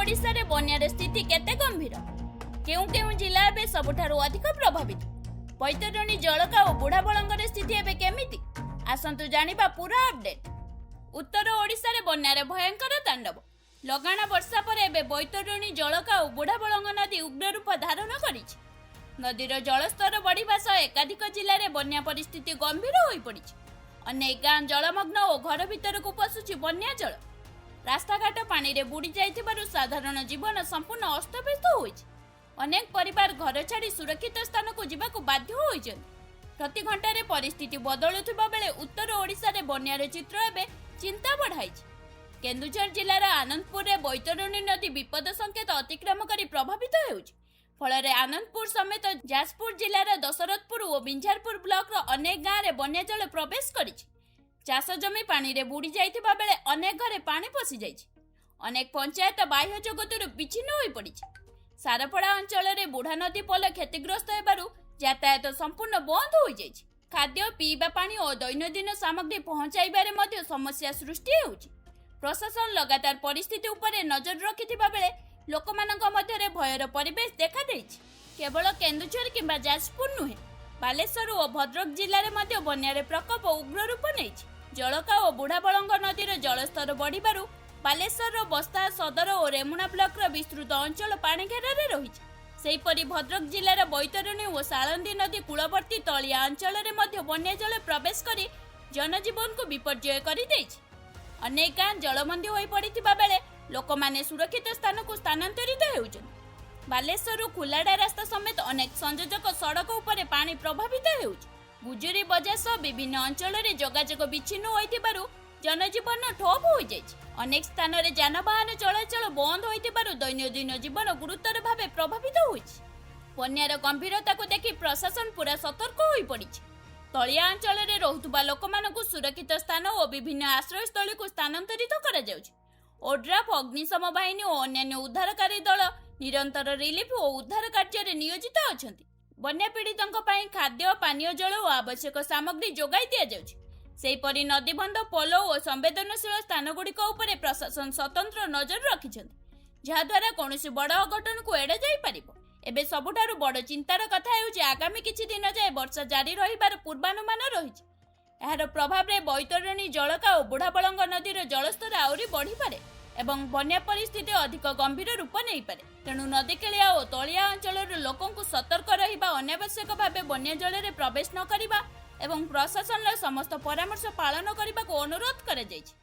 ଓଡ଼ିଶାରେ ବନ୍ୟାର ସ୍ଥିତି କେତେ ଗମ୍ଭୀର? କେଉଁ କେଉଁ ଜିଲ୍ଲା ଏବେ ସବୁଠାରୁ ଅଧିକ ପ୍ରଭାବିତ? ବୈତରଣୀ, ଜଳକା ଓ ବୁଢ଼ାବଳଙ୍ଗର ସ୍ଥିତି ଏବେ କେମିତି? ଆସନ୍ତୁ ଜାଣିବା ପୁରା ଅପଡେଟ୍। ଉତ୍ତର ଓଡ଼ିଶାରେ ବନ୍ୟାର ଭୟଙ୍କର ତାଣ୍ଡବ। ଲଗାଣ ବର୍ଷା ପରେ ଏବେ ବୈତରଣୀ, ଜଳକା ଓ ବୁଢ଼ାବଳଙ୍ଗ ନଦୀ ଉଗ୍ର ରୂପ ଧାରଣ କରିଛି। ନଦୀର ଜଳସ୍ତର ବଢ଼ିବା ସହ ଏକାଧିକ ଜିଲ୍ଲାରେ ବନ୍ୟା ପରିସ୍ଥିତି ଗମ୍ଭୀର ହୋଇପଡ଼ିଛି। ଅନେକ ଗାଁ ଜଳମଗ୍ନ ଓ ଘର ଭିତରକୁ ପଶୁଛି ବନ୍ୟା ଜଳ। ରାସ୍ତାଘାଟ ପାଣିରେ ବୁଡ଼ି ଯାଇଥିବାରୁ ସାଧାରଣ ଜୀବନ ସମ୍ପୂର୍ଣ୍ଣ ଅସ୍ତବ୍ୟସ୍ତ ହୋଇଛି। ଅନେକ ପରିବାର ଘର ଛାଡ଼ି ସୁରକ୍ଷିତ ସ୍ଥାନକୁ ଯିବାକୁ ବାଧ୍ୟ ହୋଇଛନ୍ତି। ପ୍ରତି ଘଣ୍ଟାରେ ପରିସ୍ଥିତି ବଦଳୁଥିବା ବେଳେ ଉତ୍ତର ଓଡ଼ିଶାରେ ବନ୍ୟାର ଚିତ୍ର ଏବେ ଚିନ୍ତା ବଢ଼ାଇଛି। କେନ୍ଦୁଝର ଜିଲ୍ଲାର ଆନନ୍ଦପୁରରେ ବୈତରଣୀ ନଦୀ ବିପଦ ସଂକେତ ଅତିକ୍ରମ କରି ପ୍ରଭାବିତ ହେଉଛି। ଫଳରେ ଆନନ୍ଦପୁର ସମେତ ଯାଜପୁର ଜିଲ୍ଲାର ଦଶରଥପୁର ଓ ବିଞ୍ଝାରପୁର ବ୍ଲକର ଅନେକ ଗାଁରେ ବନ୍ୟା ଜଳ ପ୍ରବେଶ କରିଛି। ଚାଷ ଜମି ପାଣିରେ ବୁଡ଼ି ଯାଇଥିବା ବେଳେ ଅନେକ ଘରେ ପାଣି ପଶିଯାଇଛି। ଅନେକ ପଞ୍ଚାୟତ ବାହ୍ୟ ଜଗତରୁ ବିଚ୍ଛିନ୍ନ ହୋଇପଡ଼ିଛି। ସାରପଡ଼ା ଅଞ୍ଚଳରେ ବୁଢ଼ା ନଦୀ ପୋଲ କ୍ଷତିଗ୍ରସ୍ତ ହେବାରୁ ଯାତାୟାତ ସମ୍ପୂର୍ଣ୍ଣ ବନ୍ଦ ହୋଇଯାଇଛି। ଖାଦ୍ୟ, ପିଇବା ପାଣି ଓ ଦୈନନ୍ଦିନ ସାମଗ୍ରୀ ପହଞ୍ଚାଇବାରେ ମଧ୍ୟ ସମସ୍ୟା ସୃଷ୍ଟି ହେଉଛି। ପ୍ରଶାସନ ଲଗାତାର ପରିସ୍ଥିତି ଉପରେ ନଜର ରଖିଥିବା ବେଳେ ଲୋକମାନଙ୍କ ମଧ୍ୟରେ ଭୟର ପରିବେଶ ଦେଖାଦେଇଛି। କେବଳ କେନ୍ଦୁଝର କିମ୍ବା ଯାଜପୁର ନୁହେଁ, ବାଲେଶ୍ୱର ଓ ଭଦ୍ରକ ଜିଲ୍ଲାରେ ମଧ୍ୟ ବନ୍ୟାର ପ୍ରକୋପ ଉଗ୍ର ରୂପ ନେଇଛି। ଜଳକା ଓ ବୁଢ଼ାବଳଙ୍ଗ ନଦୀର ଜଳସ୍ତର ବଢ଼ିବାରୁ ବାଲେଶ୍ୱରର ବସ୍ତା, ସଦର ଓ ରେମୁଣା ବ୍ଲକର ବିସ୍ତୃତ ଅଞ୍ଚଳ ପାଣି ଘେରରେ ରହିଛି। ସେହିପରି ଭଦ୍ରକ ଜିଲ୍ଲାର ବୈତରଣୀ ଓ ସାଳନ୍ଦୀ ନଦୀ କୂଳବର୍ତ୍ତୀ ତଳିଆ ଅଞ୍ଚଳରେ ମଧ୍ୟ ବନ୍ୟା ଜଳ ପ୍ରବେଶ କରି ଜନଜୀବନକୁ ବିପର୍ଯ୍ୟୟ କରିଦେଇଛି। ଅନେକ ଗାଁ ଜଳବନ୍ଦୀ ହୋଇପଡ଼ିଥିବା ବେଳେ ଲୋକମାନେ ସୁରକ୍ଷିତ ସ୍ଥାନକୁ ସ୍ଥାନାନ୍ତରିତ ହେଉଛନ୍ତି। ବାଲେଶ୍ୱରରୁ ଖୁଲାଡା ରାସ୍ତା ସମେତ ଅନେକ ସଂଯୋଜକ ସଡ଼କ ଉପରେ ପାଣି ପ୍ରଭାବିତ ହେଉଛି। ଗୁଜୁରୀ ବଜାର ସହ ବିଭିନ୍ନ ଅଞ୍ଚଳରେ ଯୋଗାଯୋଗ ବିଚ୍ଛିନ୍ନ ହୋଇଥିବାରୁ ଜନଜୀବନ ଠପ୍ ହୋଇଯାଇଛି। ଅନେକ ସ୍ଥାନରେ ଯାନବାହନ ଚଳାଚଳ ବନ୍ଦ ହୋଇଥିବାରୁ ଦୈନନ୍ଦିନ ଜୀବନ ଗୁରୁତର ଭାବେ ପ୍ରଭାବିତ ହୋଇଛି। ବନ୍ୟାର ଗମ୍ଭୀରତାକୁ ଦେଖି ପ୍ରଶାସନ ପୁରା ସତର୍କ ହୋଇପଡ଼ିଛି। ତଳିଆ ଅଞ୍ଚଳରେ ରହୁଥିବା ଲୋକମାନଙ୍କୁ ସୁରକ୍ଷିତ ସ୍ଥାନ ଓ ବିଭିନ୍ନ ଆଶ୍ରୟସ୍ଥଳୀକୁ ସ୍ଥାନାନ୍ତରିତ କରାଯାଉଛି। ଓଡ୍ରାଫ, ଅଗ୍ନିଶମ ବାହିନୀ ଓ ଅନ୍ୟାନ୍ୟ ଉଦ୍ଧାରକାରୀ ଦଳ ନିରନ୍ତର ରିଲିଫ ଓ ଉଦ୍ଧାର କାର୍ଯ୍ୟରେ ନିୟୋଜିତ ଅଛନ୍ତି। ବନ୍ୟା ପୀଡ଼ିତଙ୍କ ପାଇଁ ଖାଦ୍ୟ, ପାନୀୟ ଜଳ ଓ ଆବଶ୍ୟକ ସାମଗ୍ରୀ ଯୋଗାଇ ଦିଆଯାଉଛି। ସେହିପରି ନଦୀବନ୍ଧ, ପୋଲ ଓ ସମ୍ବେଦନଶୀଳ ସ୍ଥାନଗୁଡ଼ିକ ଉପରେ ପ୍ରଶାସନ ସ୍ୱତନ୍ତ୍ର ନଜର ରଖିଛନ୍ତି, ଯାହାଦ୍ୱାରା କୌଣସି ବଡ଼ ଅଘଟଣକୁ ଏଡ଼ାଯାଇପାରିବ। ଏବେ ସବୁଠାରୁ ବଡ଼ ଚିନ୍ତାର କଥା ହେଉଛି, ଆଗାମୀ କିଛି ଦିନ ଯାଏ ବର୍ଷା ଜାରି ରହିବାର ପୂର୍ବାନୁମାନ ରହିଛି। ଏହାର ପ୍ରଭାବରେ ବୈତରଣୀ, ଜଳକା ଓ ବୁଢ଼ାବଳଙ୍ଗ ନଦୀର ଜଳସ୍ତର ଆହୁରି ବଢ଼ିପାରେ ଏବଂ ବନ୍ୟା ପରିସ୍ଥିତି ଅଧିକ ଗମ୍ଭୀର ରୂପ ନେଇପାରେ। ତେଣୁ ନଦୀକୂଳିଆ ଓ ତଳିଆ ଅଞ୍ଚଳର ଲୋକଙ୍କୁ ସତର୍କ ରହିବା, ଅନାବଶ୍ୟକ ଭାବେ ବନ୍ୟା ଜଳରେ ପ୍ରବେଶ ନ କରିବା ଏବଂ ପ୍ରଶାସନର ସମସ୍ତ ପରାମର୍ଶ ପାଳନ କରିବାକୁ ଅନୁରୋଧ କରାଯାଇଛି।